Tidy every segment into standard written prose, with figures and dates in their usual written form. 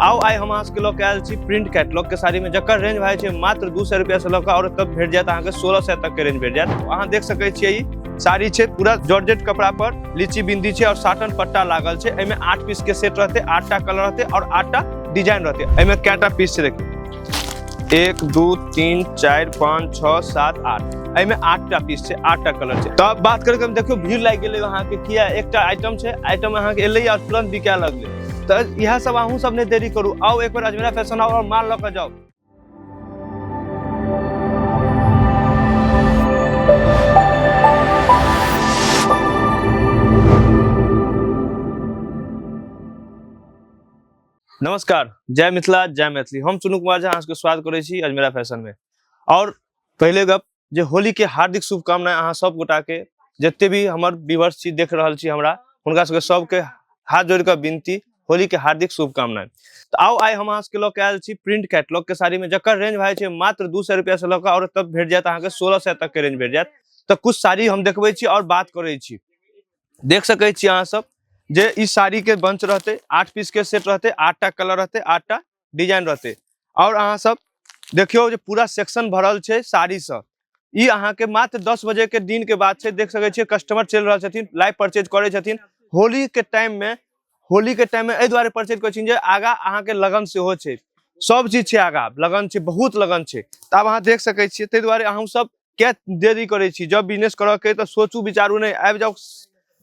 आउ आइ हम अहाँ सबके लऽ के आयल छी प्रिंट कैटलॉग के साड़ी में, जकर रेंज भए छै मात्र 200 रुपया से लऽ कऽ और तब भेट जायत अहाँके 1600 तक के रेंज भेट जायत। अहाँ देख सकै छियै ई साड़ी छै पूरा जॉर्जेट कपड़ा पर लीची बिंदी छै और साटन पट्टा लागल छै। एहिमे 8 पीस के सेट रहते, 8टा कलर रहते और 8टा डिजाइन रहते। एहिमे कएटा पीस छै देखियौ, 1 2 3 4 5 6 7 8, एहिमे 8टा पीस छै, 8टा कलर छै। तब बात करके हम देखियौ भीड़ लागि गेलै अहाँके, किया एकटा आइटम छै, आइटम अहाँके एलै और तुरंत बिकाय लगलै। तऽ इएह सब अहूँ सब नहि देरी करू, आउ एक बेर अजमेरा फैशन आउ और माल लऽ कऽ जाउ। नमस्कार, जय मिथिला जय मैथिली। हम चुनू कुमार झा अहाँ सबके स्वागत करै छी अजमेरा फैशन में। और पहले गप जे होली के हार्दिक शुभकामना अहाँ सब गोटा के, जते भी हमर व्यूअर्स छी देख रहल छी हमरा, हुनका सबके सबके हाथ जोड़ कऽ विनती, होली के हार्दिक शुभकामना। तऽ आउ आइ हम अहाँ सबके लऽ के आयल छी प्रिंट कैटलॉग के साड़ी में, जकर रेंज भए छै मात्र 200 रुपया से लऽ कऽ और तब भेट जायत अहाँके 1600 तक के रेंज भेट जायत। तऽ कुछ साड़ी हम देखबै छी और बात करै छी। देख सकै छी अहाँ सब जे ई साड़ी के बंच रहते, 8 पीस के सेट रहते, 8टा कलर रहते, 8टा डिजाइन रहते। और अहाँ सब देखियो जे पूरा सेक्शन भरल छै साड़ी से। ई अहाँ के मात्र 10 बजे के दिन के बात छै। देख सकै छियै कस्टमर चलि रहल छथिन, लाइव परचेज करै छथिन। होली के टाइम में, होली के टाइम में एहि दुआरे परचेज करै छथिन जे आगा अहाँ के लगन सेहो छै, सब चीज छै, आगा लगन छै, बहुत लगन छै। तऽ आब अहाँ देख सकै छियै, ताहि दुआरे अहूँ सब क्या देरी करै छी। जब बिजनेस करऽ के तऽ सोचू विचारू नहि, आबि जाउ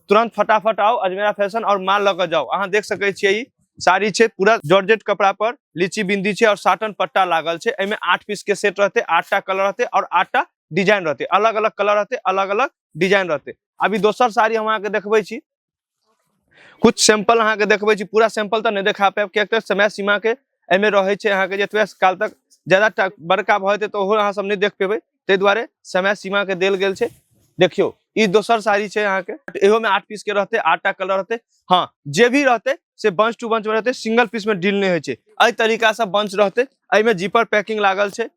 तुरंत, फटाफट आउ अजमेरा फैशन और माल लऽ कऽ जाउ। अहाँ देख सकै छियै ई साड़ी छै पूरा जॉर्जेट कपड़ा पर लीची बिंदी छै और साटन पट्टा लागल छै। एहिमे 8 पीस के सेट रहते, 8टा कलर रहते और 8टा डिजाइन रहते, अलग अलग कलर रहते, अलग अलग डिजाइन रहते। अभी दोसर साड़ी हम अहाँके देखबै छी, कुछ सैंपल अहाँके देखबै छी। पूरा सैंपल तऽ नहि देखा पायब किएक तऽ समय सीमा के एहिमे रहै छै अहाँके, जतबे काल तक ज्यादा बड़का भऽ जेतै तऽ ओहो अहाँ सब नहि देख पेबै, ताहि दुआरे समय सीमा के देल गेल छै। देखियौ ई दोसर साड़ी छै अहाँके, इहो में 8 पीस के रहते, 8टा कलर रहते। हाँ जे भी रहते से बंच टू बंच में रहते, सिंगल पीस में डील नहीं होइ छै। एहि तरीका से बंच रहते। एहिमे जीपर पैकिंग लागल छै,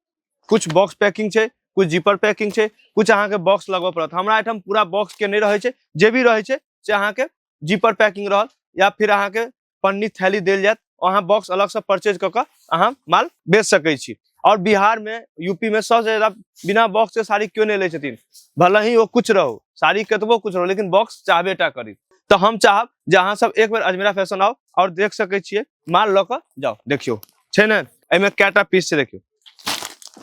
कुछ बॉक्स पैकिंग छै, कुछ जीपर पैकिंग छै, कुछ अहाँके बॉक्स लगबऽ पड़त। हमरा एहिठाम पूरा बॉक्स के नहि रहै छै, जे भी रहै छै से अहाँके जीपर पैकिंग रहल या फिर अहाँके पन्नी थैली देल जायत, अहाँ बॉक्स अलग से परचेज कऽ कऽ अहाँ माल बेच सकै छी। और बिहार में, यूपी में सबसे ज्यादा बिना बॉक्स के साड़ी क्यों नहीं लै छथिन, भले ही वो कुछ रहो, साड़ी कतबो कुछ रहो, लेकिन बॉक्स चाहबे टा करी। तऽ हम चाहब जे अहाँ सब एक बेर अजमेरा फैशन आउ और देख सकै छियै, माल लऽ कऽ जाउ। देखियौ छै ने, एहिमे कएटा पीस छै देखियौ,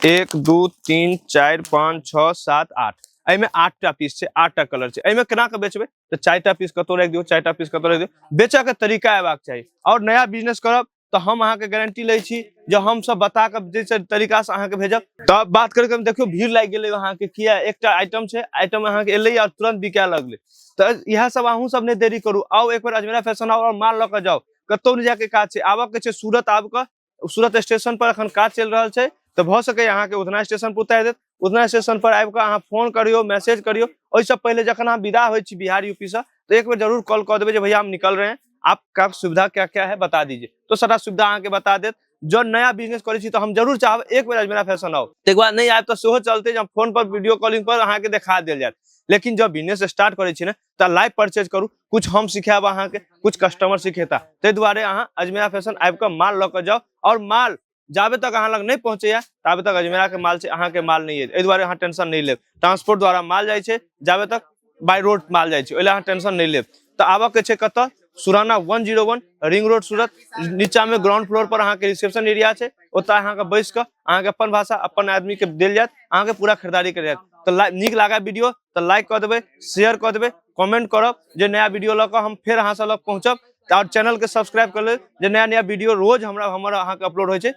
1 2 3 4 5 6 7 8, एहिमे 8टा पीस छै, 8टा कलर छै। एहिमे केना कऽ बेचबै तऽ 4टा पीस कतौ राखि दियौ, 4टा पीस कतौ राखि दियौ, बेचऽ के तरीका अयबाक चाही। और नया बिजनेस करब तऽ हम अहाँके गारंटी लै छी जे हम सब बता कऽ जे तरीका से अहाँके भेजब। तब बात करके हम देखियौ भीड़ लागि गेलै अहाँके, किया एकटा आइटम छै, आइटम अहाँके एलै और तुरंत बिकाय लगलै। तऽ इएह सब अहूँ सब नहि देरी करू, आउ एक बेर अजमेरा फैशन आउ और माल लऽ कऽ जाउ। कतौ नहि जाके काज छै, आबऽ के छै सूरत, आबि कऽ सूरत स्टेशन पर अखन काज चलि रहल छै, तऽ भऽ सकैए अहाँके उधना स्टेशन पर उतारि देत। उधना स्टेशन पर आबि कऽ अहाँ फोन करियौ, मैसेज करियौ। ओहिसँ पहिले जखन अहाँ विदा होइ छी बिहार यूपी से, तऽ एक बेर जरूर कॉल कऽ देबै जे भैया हम निकल रहे हैं, आपका सुविधा क्या क्या है बता दीजिए, तो सारा सुविधा अहाँके बता देत। जँ नया बिजनेस करै छी तऽ हम जरूर चाहब एक बेर अजमेरा फैशन आउ। ताहिके बाद नहि आयब तऽ सेहो चलतै जे हम फोन पर वीडियो कॉलिंग पर अहाँके देखा देल जायत। लेकिन जँ बिजनेस स्टार्ट करै छी ने तऽ लाइव परचेज करू, कुछ हम सिखायब अहाँके, कुछ कस्टमर सिखेता। ताहि दुआरे अहाँ अजमेरा फैशन आबि कऽ माल लऽ कऽ जाउ, और माल जाबे तक अहाँ लग नहि पहुँचैया ताबे तक अजमेरा के माल छै, अहाँके माल नहि अछि। एहि दुआरे अहाँ टेंशन नहि लेब। ट्रांसपोर्ट द्वारा माल जाइ छै, जाबे तक बाय रोड माल जाइ छै, ओहि लए अहाँ टेंशन नहि लेब। तऽ आबऽ के छै कतऽ, सुराना 101 रिंग रोड सूरत, नीचा में ग्राउंड फ्लोर पर अहाँके रिसेप्शन एरिया छै, ओतऽ अहाँके बैस कऽ अहाँके अपन भाषा अपन आदमी के देल जायत, अहाँके पूरा खरीदारी कयल जायत। तऽ नीक लागल वीडियो तऽ लाइक कऽ देबै, शेयर कऽ देबै, कमेंट करब जे नया वीडियो लऽ कऽ हम फेर अहाँ सब लग पहुँचब। और चैनल के सब्सक्राइब कर लेब जे नया नया वीडियो रोज हमरा हमर अहाँके अपलोड होइ छै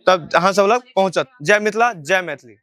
तब अहाँ सब लग पहुँचत। जय मिथिला, जय मैथिली।